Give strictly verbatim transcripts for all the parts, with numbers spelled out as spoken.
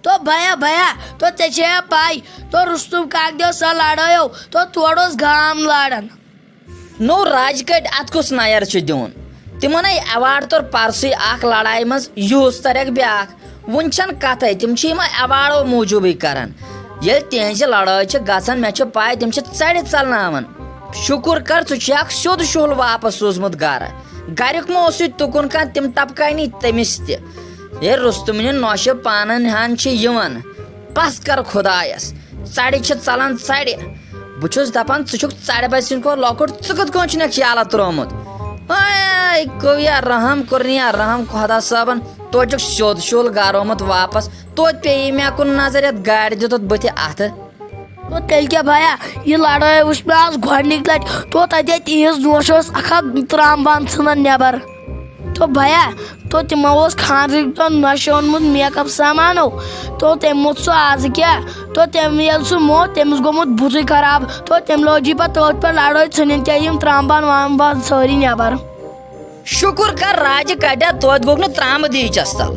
تو بیا بیا، تو ژےٚ چھےٚ پَے، تو رُستُم کاک دیو سۄ لڑٲیو، تو تورٕ اوس گام لاران۔ نو راجہِ کٔٹۍ، اتھ کُس نیر چھُ دیُن؟ تِمن ہے ایوارڈ توٚر پرسٕے اکھ لڑایہِ منٛز، یُہُس ترٮ۪کھ بیٛاکھ۔ وُنہِ چھنہٕ کتھے، تِم چھِ یِمے ایوارڈو موٗجوٗبٕے کران۔ ییٚلہِ تِہنٛزِ لڑٲے چھِ گژھان، مےٚ چھِ پَے تِم چھِ ژرِ ژلناوان۔ شُکُر کر، ژٕ چھُے اکھ سیوٚد شُہُل واپس سوٗزمُت گرٕ۔ گریُک مہ اوسُے تُکُن کانٛہہ، تِم ٹپکاینی تٔمِس تہِ۔ ہے رُستُم نہِ نۄشہِ پانن ہن چھِ یِوان۔ پس کر خۄدایس، ژرِ چھِ ژلان ژرِ۔ بہٕ چھُس دپان، ژٕ چھُکھ ژرِ بچہِ سٕنٛدِ کھۄتہٕ لۄکُٹ، ژٕ کِتھ کٔنۍ چھُنکھ یلہٕ ترٛوومُت؟ اے کویا رحم کوٚرنیا رحم خۄدا صٲبن، توتہِ چھُکھ سیوٚد شُہُل گرٕ آمُت واپس، توتہِ پیٚیہِ مےٚ کُن نظر یتھ گاڑِ دیُتُتھ بٕتھِ اتھٕ۔ تو تیٚلہِ کیٛاہ بیا، یہِ لڑٲے وٕچھ مےٚ آز گۄڈٕنِکۍ لٹہِ۔ تو تتہِ تِہنٛز نوش ٲس اکھ اکھ ترام بانہٕ ژھٕنان نٮ۪بر۔ تو بیا، تو تِمو اوس خانٛدرٕکۍ دۄہ نۄشہِ اوٚنمُت میک اپ سامانو۔ تو تٔمۍ موٚتھ سُہ آزٕ کیٛاہ؟ تو تٔمۍ ییٚلہِ سُہ موٚتھ، تٔمِس گوٚمُت بُتھٕے خراب۔ تو تٔمۍ لٲجی پتہٕ تٔتھۍ پٮ۪ٹھ لڑٲے، ژھٕنِن کیٛاہ یِم ترام بانہٕ وام بانہٕ سٲری نٮ۪بر۔ شُکُر کر راجہِ کٹیا، توتہِ گوٚکھ نہٕ ترامہٕ دیٖچس تل۔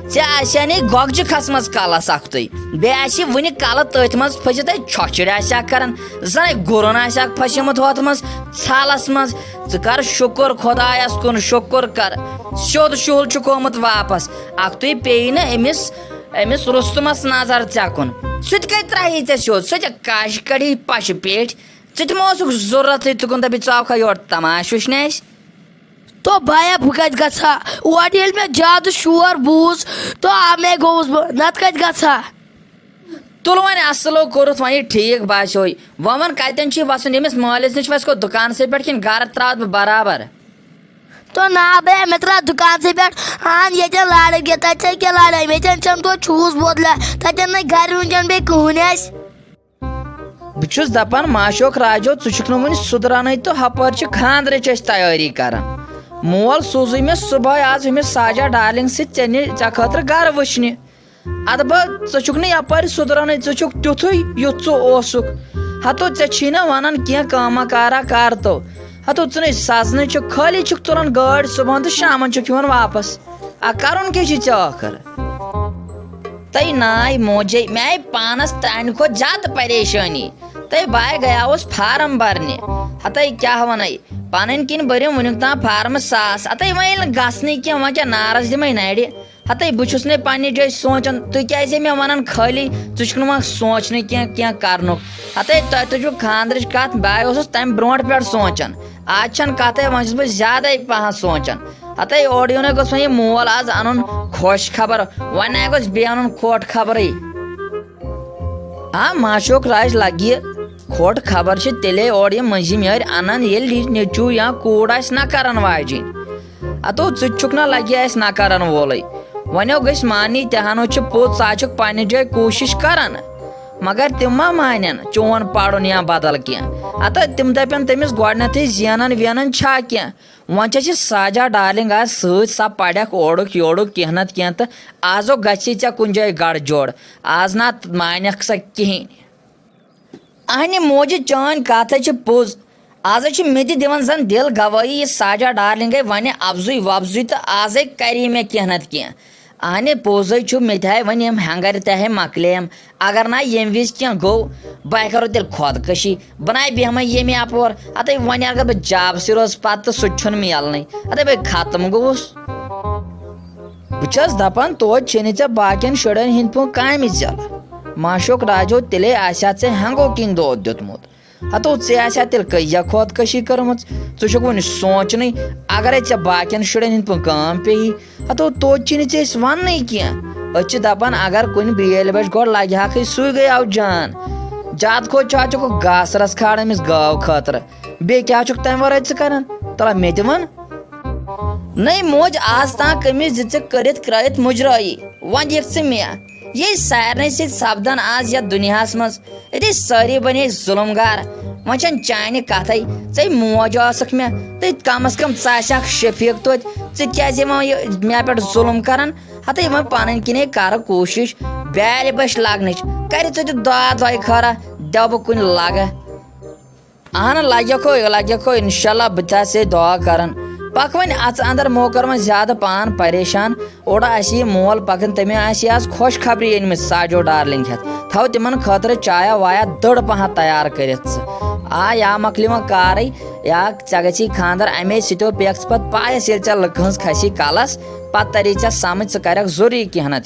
ژےٚ آسہِ ہا نے گۄگجہِ کھسمٕژ کلس اکھتُے۔ بیٚیہِ آسہِ وُنہِ کلہٕ تٔتھۍ منٛز پھٔسِتھ، ہے چھۄکھ چھڑِ آسہِ ہا کران۔ زنے گُرُن آسہِ ہا پھسیومُت ہوتھ منٛز، ژھالس منٛز۔ ژٕ کر شُکُر خۄدایس کُن، شُکُر کر۔ سیوٚد شُہُل چھُکھ آمُت واپس۔ اکھتُے پیٚیہِ نہٕ أمِس، أمِس رُستُمس نظر ژےٚ کُن۔ سُہ تہِ کتہِ ترٛاوِ ژےٚ سیوٚد؟ سُہ تہِ کاشہِ کڑِ پشہِ پیٹھۍ۔ ژٕ تہِ ما اوسُکھ ضروٗرتھٕے تُکُن، دپہِ ژٕ آوکھا یور تماش وٕچھنہِ اَسہِ؟ تو بیا، بہٕ کتہِ گژھٕ ہا؟ اورٕ ییٚلہِ مےٚ زیادٕ شور بوٗز، تو امے گوٚوُس بہٕ، نتہٕ کتہِ گژھٕ ہا؟ تُل وۄنۍ اصلو کوٚرُتھ، وۄنۍ یہِ ٹھیٖک باسیوے۔ وۄنۍ وَن، کتٮ۪ن چھُے وسُن؟ ییٚمِس مٲلِس نِش وسہِ گوٚو دُکانسٕے پٮ۪ٹھ کِنہٕ گرٕ ترٛاوَتھ بہٕ برابر؟ تو نا بیا، مےٚ ترٛاو دُکانسٕے پٮ۪ٹھ۔ اہن، ییٚتٮ۪ن لارٕ گٔے، تَتہِ چھےٚ کیٛاہ لارٕ؟ ییٚتٮ۪ن چھَنہٕ توتہِ چھُس بوتلہ، تَتٮ۪ن نَے گرِ وٕنکٮ۪ن بیٚیہِ کٕہٕنۍ آسہِ۔ بہٕ چھُس دپان، ماشوک راجو، ژٕ چھُکھ نہٕ وُنہِ سُدرانٕے تہٕ ہپٲرۍ چھِ خانٛدرٕچ أسۍ تیٲری کران۔ مول سوٗزُے مےٚ صُبحٲے آز ہُمِس ساجا ڈارلنگ سۭتۍ ژےٚ نِ-، ژےٚ خٲطرٕ گرٕ وٕچھنہِ۔ اَدٕ بہٕ، ژٕ چھُکھ نہٕ یپٲرۍ سُدرانٕے، ژٕ چھُکھ تیُتھُے یُتھ ژٕ اوسُکھ۔ ہتو ژےٚ چھی نہ ونان کینٛہہ کٲمہ کارا کر تو۔ ہتو ژٕ نَے سزنٕے چھُکھ، خٲلی چھُکھ تُلان گٲڑۍ صُبحن تہٕ شامن چھُکھ یِوان واپس۔ آ، کرُن کیٛاہ چھُے ژےٚ ٲخٕر؟ تَے ناے موجے، مےٚ آیہِ پانَس ترٛانہِ کھۄتہٕ زیادٕ پریشٲنی۔ تَے بہٕ گٔیاوُس فارم بَرنہِ۔ ہَتَے کیٛاہ وَنَے، پَنٕنۍ کِنۍ بٔرِم وٕنیُک تام فارمہٕ ساس۔ ہَتَے وۄنۍ ییٚلہِ نہٕ گژھنٕے کینٛہہ، وۄنۍ کیٛاہ نارَس دِمَے نَرِ؟ ہَتَے بہٕ چھُس نے پنٛنہِ جایہِ سونٛچان، تُہۍ کیٛازِ مےٚ وَنان خٲلی ژٕ چھُکھ نہٕ وۄنۍ سونٛچنٕے کینٛہہ، کینٛہہ کَرنُک؟ ہَتَے تۄہہِ تُجوٕ خانٛدرٕچ کَتھ، بہٕ اوسُس تَمہِ برونٛٹھ پٮ۪ٹھ سونٛچان۔ آز چھَنہٕ کَتھَے، وۄنۍ چھُس بہٕ زیادَے پَہَن سونٛچان۔ ہتَے اورٕ یِنَے گوٚژھ وۄنۍ یہِ مول آز اَنُن خۄش خبر، وۄنۍ نَے گوٚژھ بیٚیہِ اَنُن کھوٹ خبرٕے۔ آ، ماشوک راج لگہِ یہِ کھوٹ خبر چھِ تیٚلے اورٕ یہِ مٔنٛزِم یٲرۍ اَنان، ییٚلہِ یہِ نیٚچوٗ یا کوٗر آسہِ نہ کرن واجِنۍ۔ ہتو ژٕ تہِ چھُکھ نہ لگہِ اَسہِ نہ کرن وولٕے۔ وۄنۍ گٔژھۍ ماننی تہِ ہنو چھِ پوٚز، ژٕ ہا چھُکھ پننہِ جایہِ کوٗشِش کران، مگر تِم ما مانن چون پرُن یا بدل کینٛہہ؟ ہتو تِم دپن تٔمِس گۄڈٕنیتھٕے زینان وینان چھا کینٛہہ؟ وۄنۍ چھےٚ چھِ ساجا ڈارلنگ آز سۭتۍ، سۄ پرٮ۪کھ اورُک یورُک کینٛہہ نتہٕ کینٛہہ تہٕ آزو گژھِ ژےٚ کُنہِ جایہِ گڑ جوڑ۔ آز نہ مانکھ سۄ کِہیٖنۍ۔ اہنہِ موجہِ چٲنۍ کتھ ہے چھِ پوٚز۔ آز ہے چھِ مےٚ تہِ دِوان زن دِل گوٲہی، یہِ ساجا ڈارلنگے ونہِ افزُے وفزُے تہٕ آزے کرِ مےٚ کینٛہہ نتہٕ کینٛہہ۔ اہنہِ پوٚزے چھُ، مےٚ تہِ ہاے وۄنۍ یِم ہٮ۪نٛگر تہِ ہاے مۄکلییَم۔ اگر نہ ییٚمہِ وِزِ کینٛہہ گوٚو، بہٕ ہاے کرو تیٚلہِ خۄدکٔشی۔ بہٕ نہ ہاے بیٚہمَے ییٚمہِ اپور۔ ہتَے وۄنۍ اگر بہٕ جابسٕے روزٕ پتہٕ تہٕ سُہ تہِ چھُنہٕ میلنٕے۔ ہتَے بہٕ ختم گوٚوُس۔ بہٕ چھَس دپان، توتہِ چھے نہٕ ژےٚ باقین شُرٮ۪ن ہِنٛدۍ پٲٹھۍ کامہِ زیلہٕ۔ ماشوک راجو تیٚلے آسہِ ہا ژےٚ ہٮ۪نٛگو کِنۍ دود دیُتمُت۔ ہتو ژےٚ آسہِ ہا تیٚلہِ کٔہیا خۄدکٔشی کٔرمٕژ؟ ژٕ چھُکھ وُنہِ سونٛچنٕے۔ اگرے ژےٚ باقین شُرٮ۪ن ہِنٛدۍ پٲٹھۍ کٲم پیٚیہِ، ہتو توتہِ چھِنہٕ ژےٚ أسۍ وننٕے کینٛہہ۔ أسۍ چھِ دپان، اگر کُنہِ بیٲلۍ بچہِ گۄڈٕ لگہِ ہاکھٕے، سُے گٔیاو جان۔ زیادٕ کھۄتہٕ چھُ اَتھ چھُکھ گاسہٕ رس کھالان أمِس گٲو خٲطرٕ۔ بیٚیہِ کیٛاہ چھُکھ تَمہِ ورٲے ژٕ کران؟ تَلہ مےٚ تہِ وَن۔ نٔے موج آز تام کٔمِس دِژٕکھ کٔرِتھ کرٛٲیِتھ مُجرٲیی؟ وۄنۍ دِکھ ژٕ مےٚ۔ یہِ سارنٕے سۭتۍ سپدان آز یَتھ دُنیاہَس منٛز۔ أتی سٲری بنے ظُلم گار۔ وۄنۍ چھَنہٕ چانہِ کَتھَے۔ ژے موج ٲسٕکھ مےٚ، تہٕ کم از کم ژٕ آسہِ ہاکھ شفیٖق توتہِ۔ ژٕ کیٛازِ یِوان یہِ مےٚ پٮ۪ٹھ ظُلم کران؟ ہَتَے وۄنۍ پَنٕنۍ کِنے کَرٕ کوٗشِش بیٛالہِ بَچھ لَگنٕچ۔ کَرِ ژٕ تہِ دعا دۄیہِ خٲرا، دِمہٕ بہٕ کُنہِ لَگہٕ۔ اہن لگہِ کھو، لگہِ کھو، انشاءاللہ بہٕ تہِ آسے دعا کران۔ پکھ وۄنۍ اژٕ اندر، مو کر وۄنۍ زیادٕ پان پریشان۔ اوڑ آسہِ یہِ مول پکان، تٔمۍ آسہِ یہِ آز خۄش خبری أنمٕژ ساجو ڈارلنگ ہٮ۪تھ۔ تھاو تِمن خٲطرٕ چایا وایا دٔڑ پہن تیار کٔرِتھ ژٕ۔ آ، یا مۄکلہِ وۄنۍ کارٕے، یا ژےٚ گژھی خانٛدر، امے سۭتۍ پیکھ ژٕ پتہٕ پایس، ییٚلہِ ژےٚ لُکہٕ ہٕنٛز کھسی کلس، پتہٕ تری ژےٚ سمجھ ژٕ کرکھ ضروٗری کینٛہہ نتہٕ